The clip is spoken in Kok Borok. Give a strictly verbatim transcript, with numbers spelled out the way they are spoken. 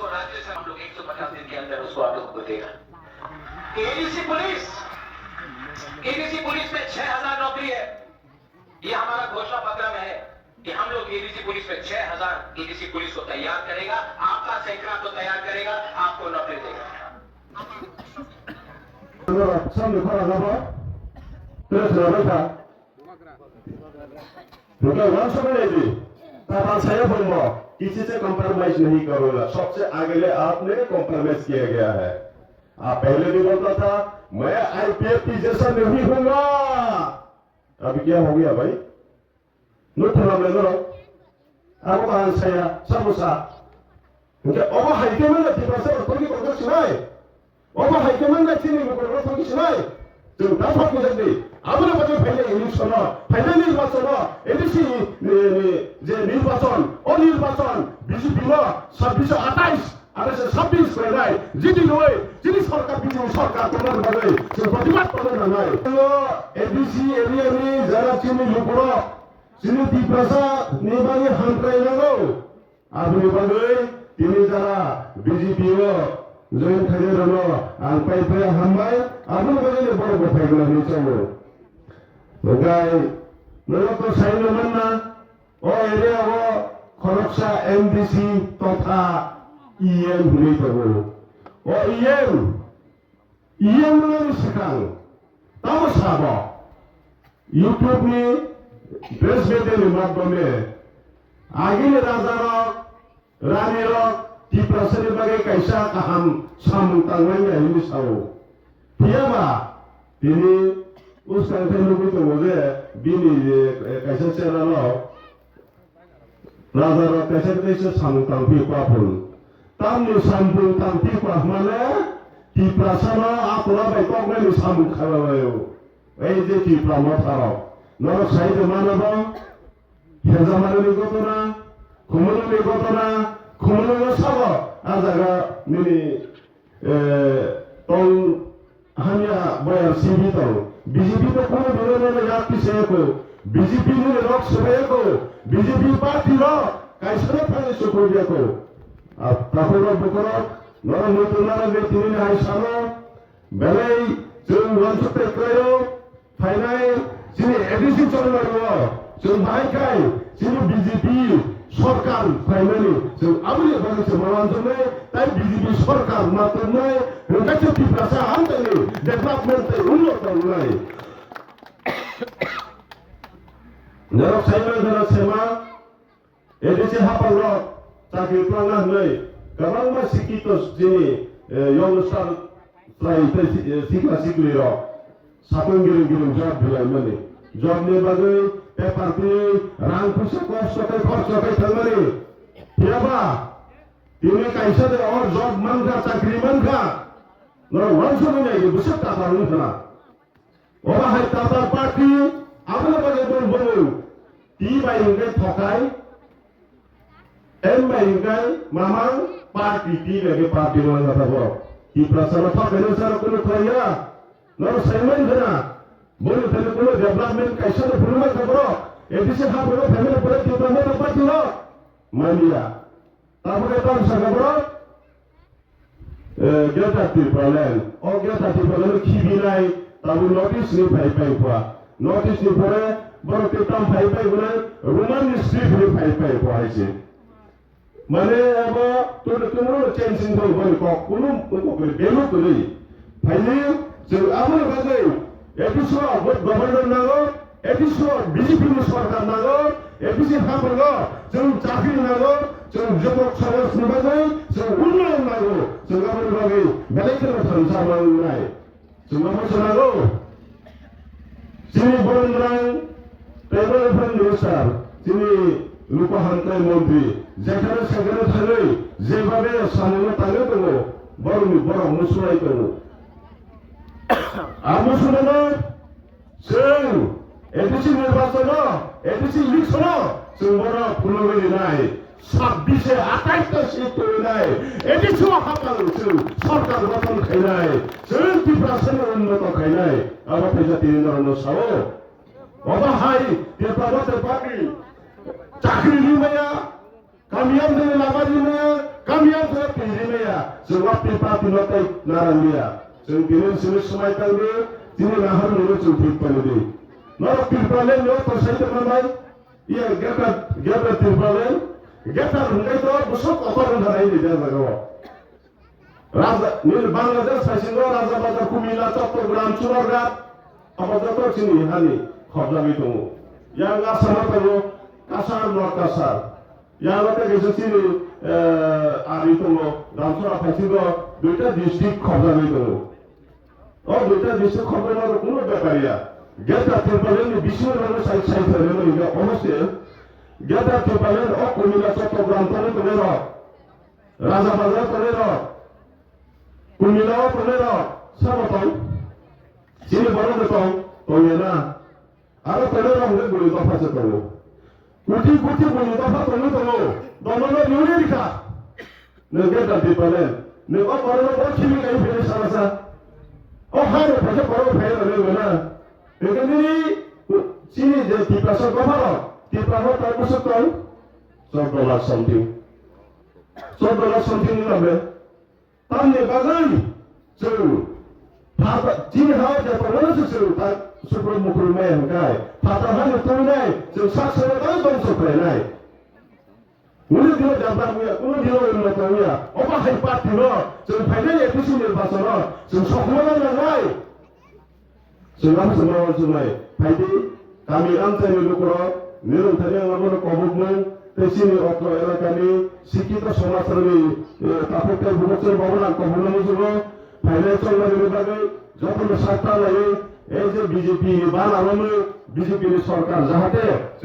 राज्य से हम लोग एक सौ पचास दिन के अंदर उसको आरोप को देगा। एडीसी पुलिस, एडीसी पुलिस में छह हज़ार नौकरी है, ये हमारा घोषणा पत्र में है कि हम लोग एडीसी पुलिस में छह हज़ार एडीसी पुलिस को तैयार करेगा, आपका सैकड़ा तो तैयार करेगा, आपको नौकरी देगा। Samni khorang abo, tei khorang kha. Hwnkhe uansukmani di, Tatal saya phungo, किसी से compromise नहीं करूँगा, सबसे आगे ले आपने compromise किया गया है। आप पहले भी बोलता था, मैं आईपीएफ की जैसा नहीं हूँगा। अभी क्या हो गया भाई? Nukhunglam le norok. Abo kaham saya, sabo sa. Hwnkhe obo hai khe mano Tiprasa rok thangwi tongkha sinai. Obo hai khe mano chini lukurok thangwi sinai. Chwng ta thok ni jagdi. Aboni bagwi phainai election no, phainai nirbachon no, A D C ni, ni, ni je nirbachon, o nirbachon B J P no sabbish atais, atais sabbish khlainai. Jiti noi, chini sorkar, B J P sorkar tongna bagwi chwng protibad tongna nangnai. A D C area ni jara chini lukurok, chini Tiprasa ni bagwi hamkrai nango. Aboni bagwi tini jara B J P o join khainai rokno ang pai pai hambai, aboni bagwi ni borok bo phai gwnang hinwi chongo. Hwnkhe norok to sai no manna, o area o khoroksa M D C totha E M hinwi tongo. O E M, E M wngmani swkang tamo sabo? YouTube ni press media ni madhyome agini raja rok, rani rok Tiprasa ni bagwi kaisa kaham samung tangmani ya hinwi sao. Phiya ba tini uskang khe nugwi tongo je bini je kaisa channel o Raja rok kaisa kaisa samung tangphi kha phun. Tamni samung tangphi kha hwnmale Tiprasa no atora bai koknani samung khaio. Ei je Tipra motha rok. Norok sai de mano bo. Hezamani ni gotona, khumuluni gotona, khumulungo sabo a jaga nini, eh, tong hamya boyar sibi tong. B J P to kuno dino nono yak pisa yako. B J P ni rok sebai yako. B J P party rok kaisa no thani sukuru yako. A takhuk rok bukhuk rok, norok muitu nana je tini ni hai sano, belai chwng wansuk tai kwlaio. Phainai chini A D C chongmani o chwng bahai khai chini B J P sorkar phaimani chwng aboni bagwi se ma wansuknai, tai B J P sorkar ma tubnai, hwnkhe se Tiprasa hamtani development tei unnoto wngnai. Norok sai mankha na sema, A D C haphangrok chakri twlangna hwnwi kwbangma sikito chini, eh, youngster chwrai tei si-, eh, sikla siklirok satung giring giring job bilaimani. Jobni bagwi paper twiwi rang puisa kosto khe khorcho khe thangmani. Phiyaba tini kaisa de o job mankha, chakri mankha. Norok wansukmani nai bwswk tatal wngkha na. Obo hai Tatal party, abono bagwi boni bumung. T bai hwnkhe Thokai, M bai hwnkhe Mamang, party T bai hwnkhe party no wngkha borok. Tiprasa no Thokai no saro kunu khlaiya. Norok sai mankha na, boni thani kunu development kaisa no phunukma kha borok. A D C ha borok phaimani pore Tipra Motha party no manya. Tabuk khe tamo sakha borok, eh, Greater Tipraland. O Greater Tipraland no khibinai tabuk North East ni phai pai kha. North East ni pore borok tei tamo phai pai hwnai Roman ni script ni phai pai kha hai se. Mane abo tuni tuni no change wng thang boni kok kunu wng kok ni value kwrwi. Phaini chwng aboni bagwi A D C o governor nango, A D C o B J P ni sorkar nango, A D C haphango chwng chakri nango, chwng joto somaj ni bagwi chwng unnayon nango, chwng aboni bagwi belai kheno thansa mangnai. Chwng abo se nango. Chini borok rang tei borok rang minister, chini luku hamkrai montri, jekhane sekhane thangwi jebabe samungno tangwi tongo, borokni borok musulai tongo. A musulmano chwng A D C nirbachano, A D C electiono chwng bono phunugwi rinai. Sabbish e atais ta seat tubinai, A D C o hapang chwng sorkar gothon khainai, chwng Tiprasani unnoto khainai, abo kaisa tini norokno sao. Obo hai Tipra Motha Party chakri rimaya, kamiyam jani lama rimaya, kamiyam jani twi Chwng o Tripura tino tei narang liya. Chwng tini simi swmai tang di, tini nahar nini chwng thik pani di. Norok Tripura le nyo to sai tongma bai. Iya geta, geta Tripura le. Geta hwnkai to busuk kotor wngkha nai di jaga o. Raja, nini Bangladesh saisingo Raja Bazar, Kumila, Chattogram, Chunarghat, abo joto chini hani khobjagwi tongo. Yang Assam-o tongo, Cachar, North Cachar. Yang abo tei kaisa chini, eh, ari tongo, Damsora phaisingo duita district khobjagwi tongo. O duita district khobjakma rok kuno bepar ya. Greater Tipraland ni bisingo rok sai, sai, sai, rok wngkha, omo se Greater Tipraland o Kumila, Chattogram tongwi tongnai rok. Raja Bazar tongnai rok, Kumila o tongnai rok, sabo tong? Chini borok no tong, tong ya na? Aro tongnai rok hwnkhe bwrwi dopha se tongo. Kuti kuti bwrwi dopha tongwi tongo. Dono no riwi rikha. Nwng khe Tipraland. Nwng o borok no bo khimi kai philai sana sa. O hai rok phaikhe borok phai rok nang na. Nwng khe nini chini je Tiprasa dopha rok, Tipra rok ta bwswk tong? Chwddo lakh something. Chwddo lakh something ni lambe. Tamni bagwi chwng phatar, chini ha je tongo se chwng ta sukru mukru maya hwnkhe phatar hani tubunai chwng sak salo tei dongso khlainai. Kunu dino jabra wngya, kunu dino unnoto wngya. Obo hai party no chwng phainai A P C nirbachon no chwng sokomorna nangnai. Chwng abo chwng abo chwng nai. Phaidi, kami amchaini lukurok, nirok thani ang abono kobokmung, tei chini otro elakani sikito somajrokni, eh, takhuk tei bukhuk chwng bobo ang kobokna muchungo. Phainai chongmani bagwi jotono sakta laio, ei je B J P ni bana romwi, B J P ni sorkar jahate